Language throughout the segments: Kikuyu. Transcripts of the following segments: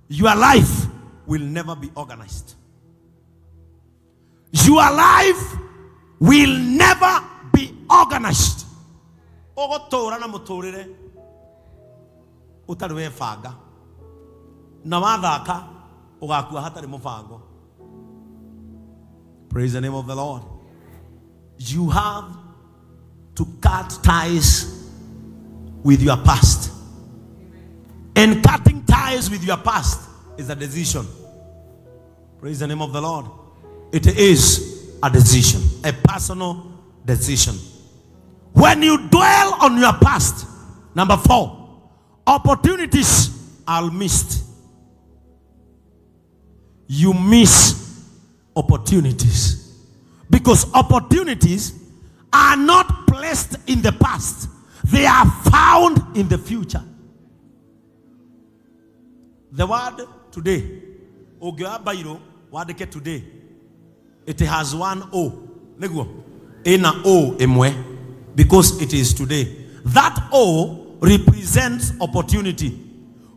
Your life will never be organized. Your life will never be organized. Ũgũtũra na mũtũrĩre ũtarĩ webanga, na wathaka ũgakua hatarĩ mũbango. Praise the name of the Lord. You have to cut ties with your past. And cutting ties with your past is a decision. Praise the name of the Lord. It is a decision, a personal decision. When you dwell on your past, number 4, opportunities are missed. You miss opportunities because opportunities are not placed in the past. They are found in the future. The word today, ũngĩoya bairo wandĩke today, it has one O. Nĩguo ĩna O ĩmwe because it is today. That O represents opportunity.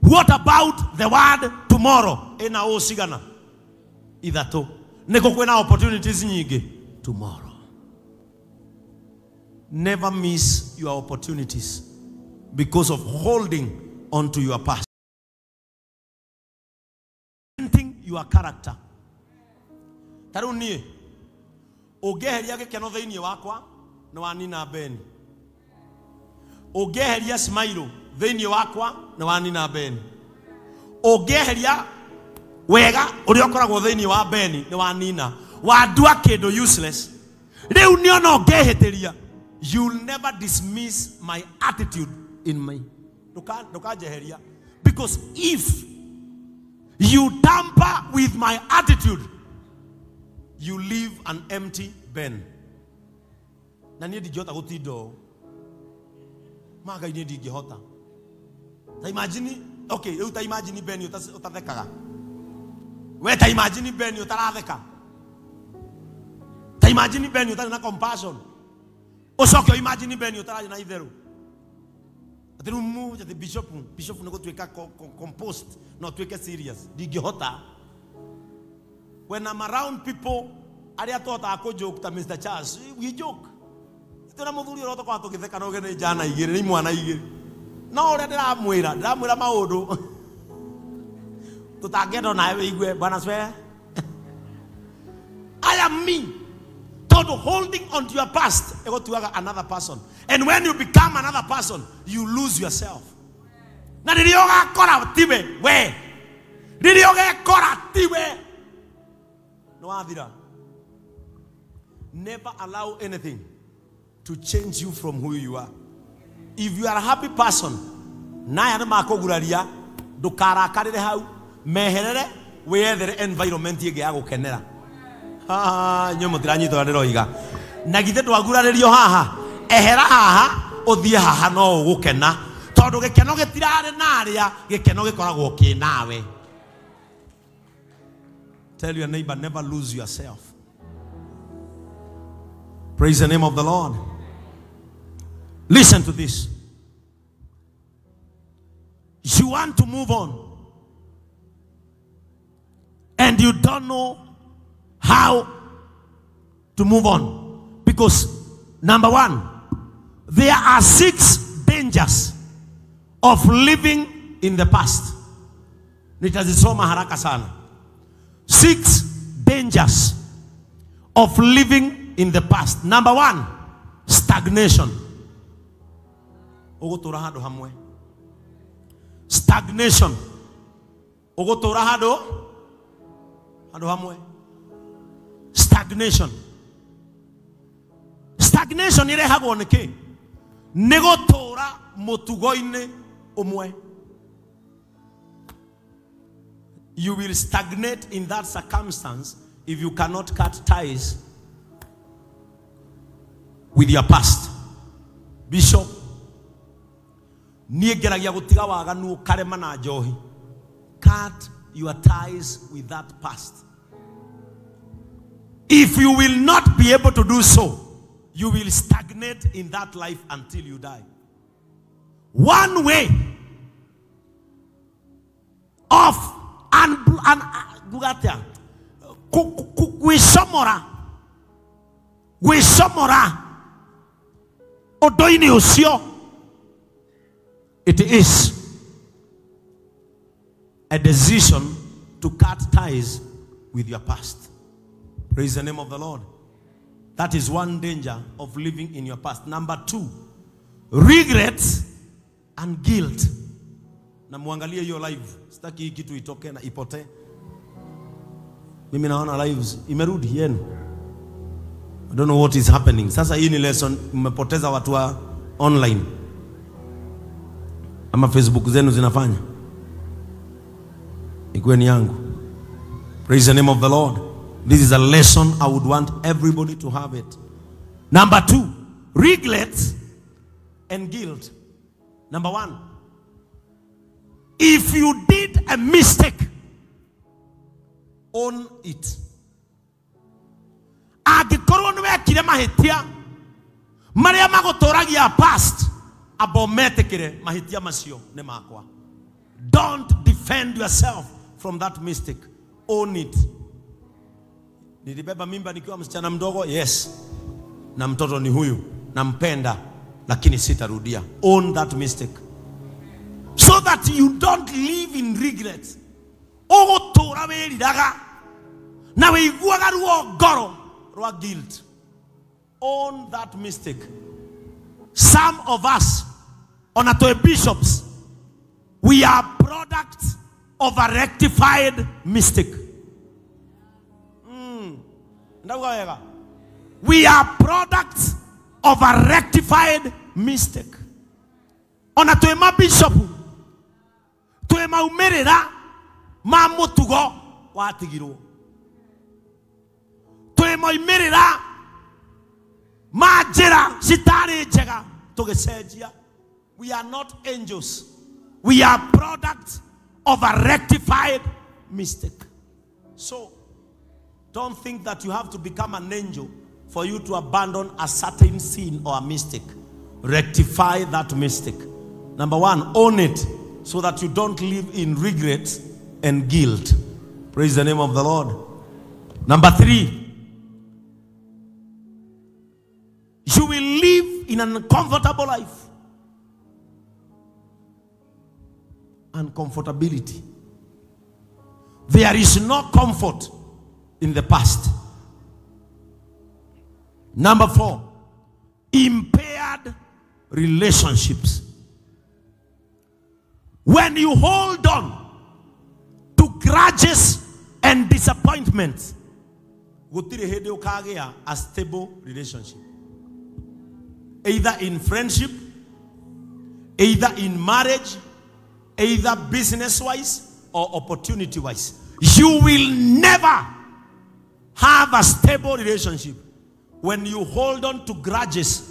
What about the word tomorrow? Ĩna O cigana? Ithatũ. Nĩkũ kwĩna opportunities nyingĩ? Tomorrow. Never miss your opportunities because of holding onto your past. Your character. Ta rĩu niĩ ũngĩeheria gĩkeno thĩinĩ wakwa nĩ wanina Beni. Ũngĩeheria smile thĩinĩ wakwa nĩ wanina Beni. Ũngĩeheria wega ũrĩa ũkoragwo thĩinĩ wa Beni nĩ wanina. Wandua kĩndũ useless. Rĩu niĩ ona ũngĩhĩtĩria, you'll never dismiss my attitude in me. Ndũkanjeheria. Because if you tamper with my attitude, you leave an empty Ben. Na niĩ ndingĩhota gũtinda ũũ. Ma Ngai niĩ ndingĩhota. Ta imagine, okay, rĩu ta imagine Ben ũtathekaga. We ta imagine Ben ũtaratheka. Ta imagine Ben ũtarĩ na compassion. Ũcoke imagine Ben ũtararĩ na itherũ. Atĩ rĩu atĩ bishop nĩ gũtuĩka composed, no tuĩke serious. Ndingĩhota. When I'm around people, arĩa tũhotaga kũ joke ta Mr. Charles, we joke. Tũna mũthuri ũrĩa tũkoragwo tũgĩtheka no nĩ njana igĩrĩ, nĩ imwana igĩrĩ. No ũrĩa ndĩramwĩra maũndũ tũtangĩenda onawe wĩigue, Bwana swear. I am me. Tondũ holding on to your past ĩgũtuaga another person. And when you become another person, you lose yourself. Na rĩrĩa ũgakora tiwe we. Rĩrĩa ũgekora tiwe. No wathira. Never allow anything to change you from who you are. If you are a happy person, naya nĩ makũguraria, ndũkarakarĩre hau, meherere, wĩyethere environment ĩngĩ ya gũkenera. Haha, inyuĩ mũtiranyita ũrĩa ndĩroiga. Na githĩ ndwagurarĩrio haha, ehera haha, ũthiĩ haha no ũgũkena. Tondũ gĩkeno gĩtirarĩ narĩa, gĩkeno gĩkoragwo kĩ nawe. Tell your neighbor, never lose yourself. Praise the name of the Lord. Listen to this. You want to move on, and you don't know how to move on. Because, number 1, there are 6 dangers of living in the past. Nitazisoma haraka sana. 6 dangers of living in the past. Number 1, stagnation. Ũgũtũra handũ hamwe. Stagnation. Ũgũtũra handũ hamwe. Stagnation. Stagnation ĩrehagwo nĩ kĩ? Nĩ gũtũra mũtugo-inĩ ũmwe. You will stagnate in that circumstance if you cannot cut ties with your past. Bishop, niĩ ngeragia gũtiga waganu ũkarema na njohi. Cut your ties with that past. If you will not be able to do so, you will stagnate in that life until you die. One way of Nguga atĩa? Gwĩcomora, gwĩcomora ũndũ-inĩ ũcio, it is a decision to cut ties with your past. Praise the name of the Lord. That is one danger of living in your past. Number two, regrets and guilt. Na muangalie hiyo live. Sitaki hii kitu itoke na ipotee. Mimi naona lives imerudi yenu. I don't know what is happening. Sasa hii ni lesson, mmepoteza watu wa online. Ama Facebook zenu zinafanya. Ikuwe ni yangu. Praise the name of the Lord. This is a lesson I would want everybody to have it. Number two, regrets and guilt. Number one, if you did a mistake, own it. Angĩkorwo nĩ wekire mahĩtia marĩa magũtũragia past, amba ũmetĩkĩre mahĩtia macio nĩ makwa. Don't defend yourself from that mistake. Own it. Nilibeba mimba nikiwa msichana mdogo, yes. Na mtoto ni huyu, nampenda, lakini sitarudia. Own that mistake. So that you don't live in regret. Ũgũtũra wĩriraga na wĩiguaga ruo ngoro rwa guilt. Own that mistake. Some of us, ona twĩ bishops, we are products of a rectified mistake. Ndauga wega. We are products of a rectified mistake. Ona twĩ mabishopu, twĩ maumĩrĩra ma mũtugo watigirwo. Twĩ moimĩrĩra ma njĩra citarĩ njega tũgĩcenjia. We are not angels. We are products of a rectified mistake. So don't think that you have to become an angel for you to abandon a certain sin or a mistake. Rectify that mistake. Number one, own it so that you don't live in regret and guilt. Praise the name of the Lord. Number three, you will live in an uncomfortable life. Uncomfortability. There is no comfort in the past. Number four, impaired relationships. When you hold on to grudges and disappointments, gũtirĩ hĩndĩ ũkagĩa a stable relationship. Either in friendship, either in marriage, either business-wise or opportunity-wise. You will never have a stable relationship when you hold on to grudges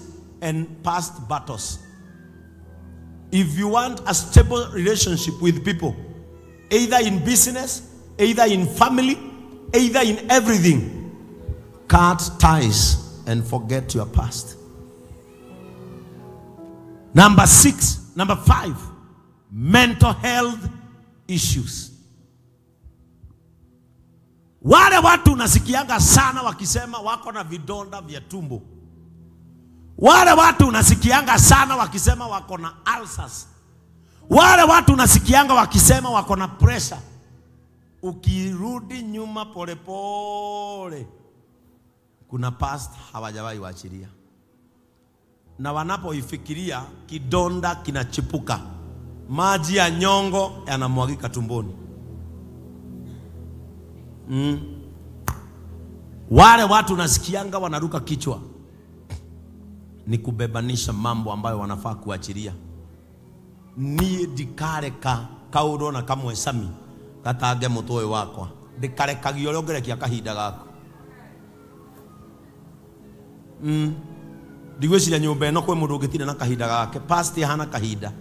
and past battles. If you want a stable relationship with people, either in business, either in family, either in everything, cut ties and forget your past. Number five, mental health issues. Wale watu unasikianga sana wakisema wako na vidonda vya tumbo. Wale watu unasikianga sana wakisema wako na ulcers. Wale watu unasikianga wakisema wako na pressure. Ukirudi nyuma polepole, kuna past hawajawahi waachilia. Na wanapoifikiria kidonda kinachipuka, maji ya nyongo yanamwagika tumboni. Wale watu unasikianga wanaruka kichwa, ni kubebanisha mambo ambayo wanafaa kuachilia. Ni ndikareka kaũndũ na kamwe sami gatange mũtwe wakwa, ndikarekagia ũrĩa ũngĩrekia kahinda gaku. Ndigwĩciria nyũmba ĩno kwĩ mũndũ ũngĩtinda na kahinda gake. Past hana kahinda,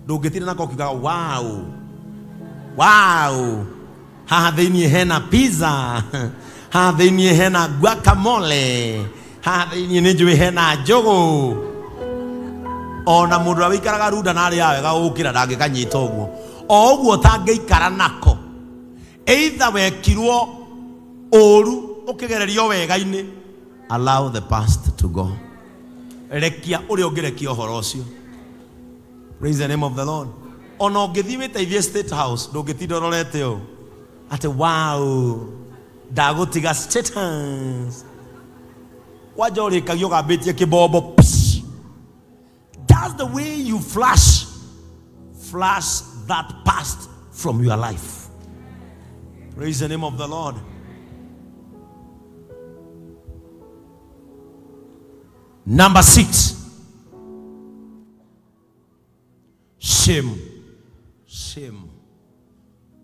ndũngĩtinda nako ũkiugaga wow wow, haha thĩinĩ hena pizza, haha thĩinĩ hena guacamole, haha thĩinĩ nĩ njũĩ hena njũgũ. Ona mũndũ ũrĩa wĩikaraga runda na arĩa wega gũkĩra ndangĩkanyita ũguo. O ũguo ũtangĩikara nako. Either wekirwo ũru ũkĩgererio wega-inĩ, allow the past to go. Rekia ũrĩa ũngĩrekia ũhoro ũcio. Praise the name of the Lord. Ona ũngĩthiĩ wĩteithie State House, ndũngĩtinda ũrorete ũũ atĩ wow, ndagũtiga State House. Kwanja ũrĩkagia ũgambĩtie kĩbombo. That's the way you flash that past from your life. Praise the name of the Lord. Number 6, shame. Shame.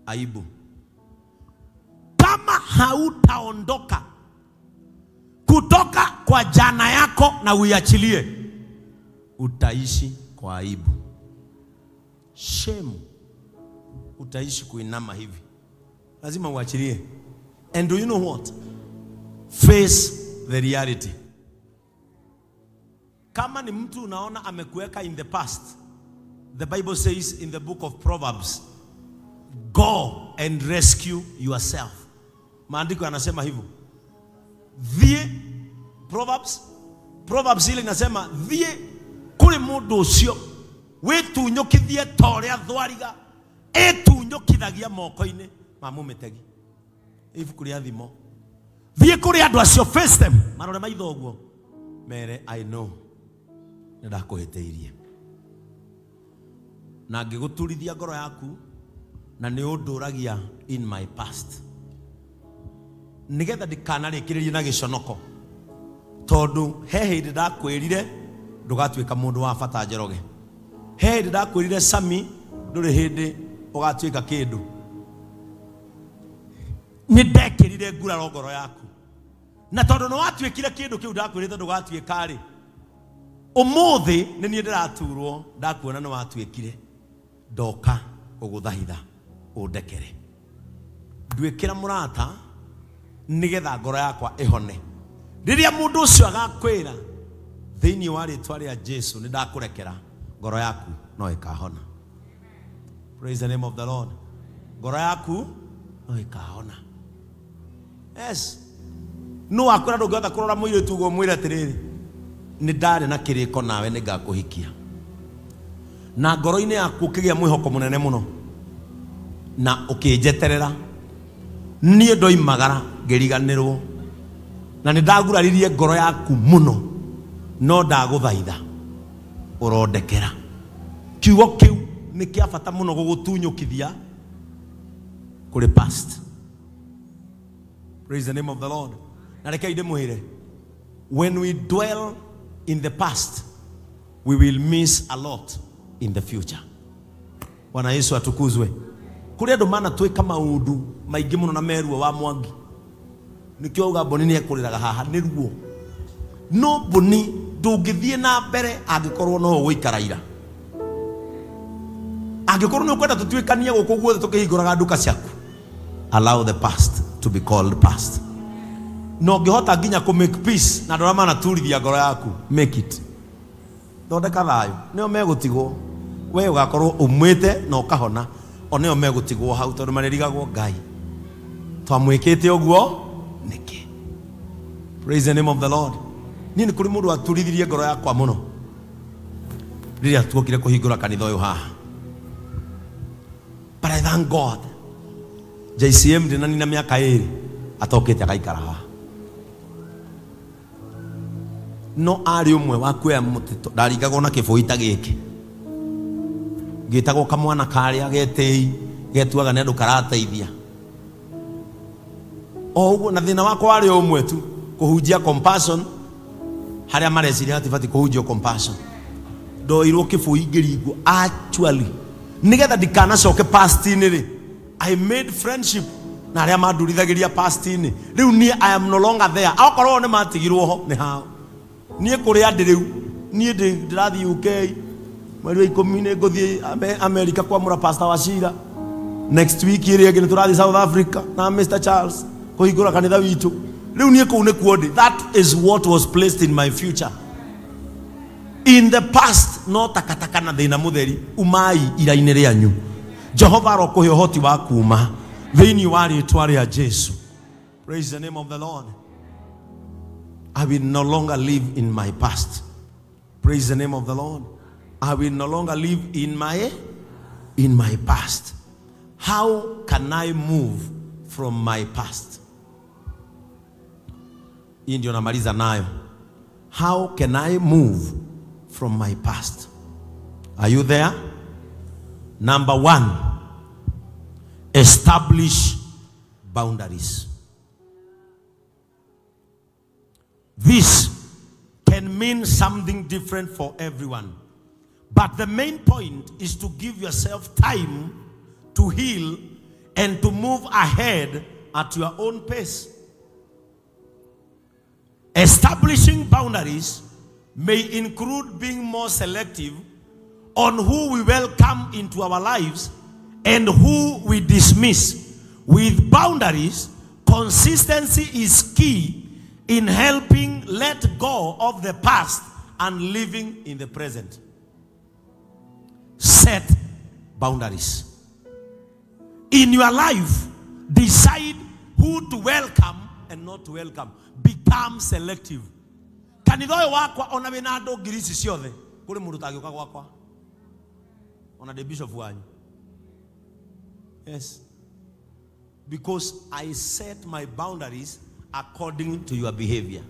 Aibu. Kama hautaondoka kutoka kwa jana yako na uiachilie, utaishi kwa aibu. Shame. Utaishi kuinama hivi. Lazima uachilie. And do you know what? Face the reality. Kama ni mtu unaona amekuweka in the past, the Bible says in the book of Proverbs, go and rescue yourself. Maandiko yanasema hivyo. Thie, Proverbs ile inasema thie kuri mundu ucio witunyukithie ta uria thwariga itunyukithagia moko-ini ma mumitegi. Ibuku ria Thimo. Thie kuri andu acio, face them, marore maitho uguo, mere I know nĩndakũhĩtĩirie na ngĩgũturithia ngoro yaku na nĩ ũndũragia in my past, nĩgetha ndikanarĩkĩrĩrie na gĩconoko, tondũ he hĩndĩ ndakwĩrire ndũgatuĩka mũndũ wa bata Njoroge, he hĩndĩ ndakwĩrire Sami ndũrĩ hĩndĩ ũgatuĩka kĩndũ. Nĩ ndekĩrire nguraro ngoro yaku, na tondũ nĩ watuĩkire kĩndũ kĩu ndakwĩrĩte ndũgatuĩka rĩ, ũmũthĩ nĩ niĩ ndĩraturwo ndakuona nĩ watuĩkire, ndoka ũgũthahitha ũndekere, nduĩkĩra mũrata nĩgetha ngoro yakwa ĩhone. Rĩrĩa mũndũ ũcio agakwĩra thĩinĩ wa rĩtwa rĩa Jesu nĩ ndakũrekera, ngoro yaku no ĩkahona. Praise the name of the Lord. Ngoro yaku no ĩkahona. Yes. No akwĩra ndũngĩhota kũrora mũirĩtu ũguo mwĩre atĩrĩrĩ, nĩ ndarĩ na kĩrĩko nawe nĩ ngakũhikia, na ngoro-inĩ yaku ũkĩgĩa mwĩhoko mũnene mũno na ũkĩnjeterera, niĩ ndoimagara ngĩriganĩrwo na nĩ ndaguraririe ngoro yaku mũno, no ndagũthaitha ũrondekera. Kiugo kĩu nĩ kĩa bata mũno gũgũtunyũkithia kũrĩ past. Praise the name of the Lord. Na reke ndĩmwĩre, when we dwell in the past, we will miss a lot in the future. Bwana Yesu atukuzwe. Kuri andu manatwika maundu maingi muno na meruo wa Mwangi, nikio uga Mboni ni ekuriraga haha ni ruo. No Mboni ndungithie na mbere angikorwo no uguikara ira. Angikorwo ni ukwenda tutuikanie guku guothe tukihinguraga nduka ciaku, allow the past to be called past. No ngihota nginya ku make peace na andũ arĩa manaturithia ngoro yaku, make it. Thondeka thayũ, nĩo megũtigwo, we ũgakorwo umwĩte na ũkahona, o nĩo megũtigwo hau tondũ marĩrigagwo Ngai twamwĩkĩte ũguo nĩkĩ. Praise the name of the Lord. Niĩ nĩ kũrĩ mũndũ waturithirie ngoro yakwa mũno rĩrĩa tuokire kũhingũra kanitha ũyũ haha, but I thank God JCM ndĩnanina mĩaka 2 atokĩte agaikara haha. No arĩ ũmwe wa kuoya mũtĩ, ndaringagwo na kĩbũi ta gĩkĩ, ngĩtagwo kamwana karĩa getĩi getuaga nĩ andũ karateithia o ũguo. Na thĩna wakwa warĩ o ũmwe tu, kũhunjia compassion harĩa mareciria hatibatiĩ kũhunjio compassion. Ndoirwo kĩbũi ngĩringwo actually nĩgetha ndikanacoke past-inĩ rĩ, I made friendship na arĩa mandurithagĩria past-inĩ. Rĩu niĩ I am no longer there. Akorwo nĩ matigirwo ho nĩ hao, niĩ kũrĩa ndĩ rĩu, niĩ ndĩrathiĩ UK mweri wa 10 nĩ ngũthiĩ America kwamũra Pastor Wachira. Next week ĩrĩa ĩngĩ nĩ tũrathiĩ South Africa na Mr Charles kũhingũra kanitha witũ. Rĩu niĩ kũu nĩkuo ndĩ. That is what was placed in my future. In the past no takataka na thĩna mũtheri, umai ira-inĩ rĩanyu. Jehova arokũhe ũhoti wa kuma Thĩinĩ wa rĩtwa rĩa Jesu. Praise the name of the Lord. I will no longer live in my past. Praise the name of the Lord. I will no longer live in my past. How can I move from my past? Hii ndio namaliza nayo. How can I move from my past? Are you there? Number one, establish boundaries. This can mean something different for everyone. But the main point is to give yourself time to heal and to move ahead at your own pace. Establishing boundaries may include being more selective on who we welcome into our lives and who we dismiss. With boundaries, consistency is key in helping let go of the past and living in the present. Set boundaries. In your life, decide who to welcome and not to welcome. Become selective. Kanitha ũyũ wakwa ona wĩna andũ ngiri ici ciothe kũrĩ mũndũ ũtangĩũka gwakwa ona ndĩ bishop wanyu. Yes. Because I set my boundaries according to your behavior.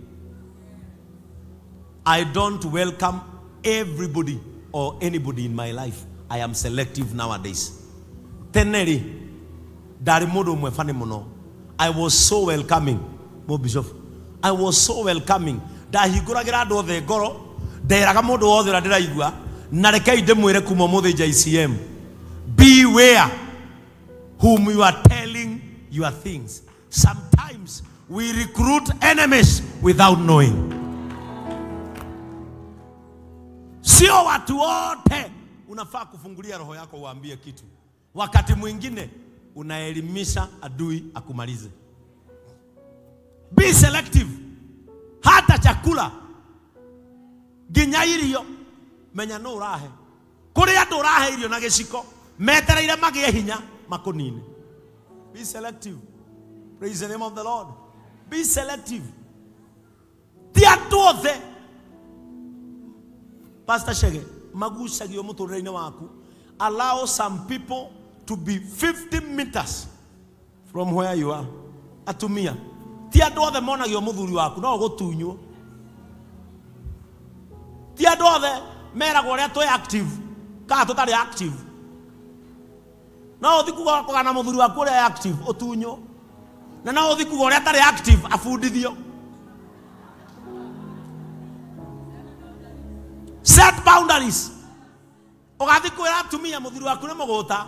I don't welcome everybody or anybody in my life. I am selective nowadays. Teneri, ndarĩ mũndũ ũmwe bani mũno. I was so welcoming. Mo bishop. I was so welcoming. Ndahingũragĩra andũ othe ngoro, nderaga mũndũ wothe ũrĩa ndĩraigua, na rekei ndĩmwĩre kuma ũmũthĩ JCM. Beware whom you are telling your things. Sometimes we recruit enemies without knowing. Sio watu wote unafaa kufungulia roho yako uambie kitu. Wakati mwingine unaelimisha adui akumalize. Be selective. Hata chakula nginya irio menya no urahe. Kuri andu urahe irio na giciko metereire magie hinya makunine. Be selective. Praise the name of the Lord. Be selective. Ti andu othe Pastor Shege magucagio muturire-inĩ waku. Allow some people to be 50 meters from where you are. Atumia ti andu othe monagio muthuri waku no gutunywo. Ti andu othe meragwo uria twi active kana tutari active. No uthi kuga kugana muthuri waku uria active utunywo, na no uthi kuga uria atari active abundithio. Set boundaries. Ugathi kwira atumia muthuri waku ni muguta,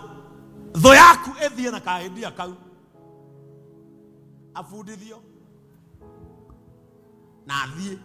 thu yaku ithie na kahindia kau abundithio na athie.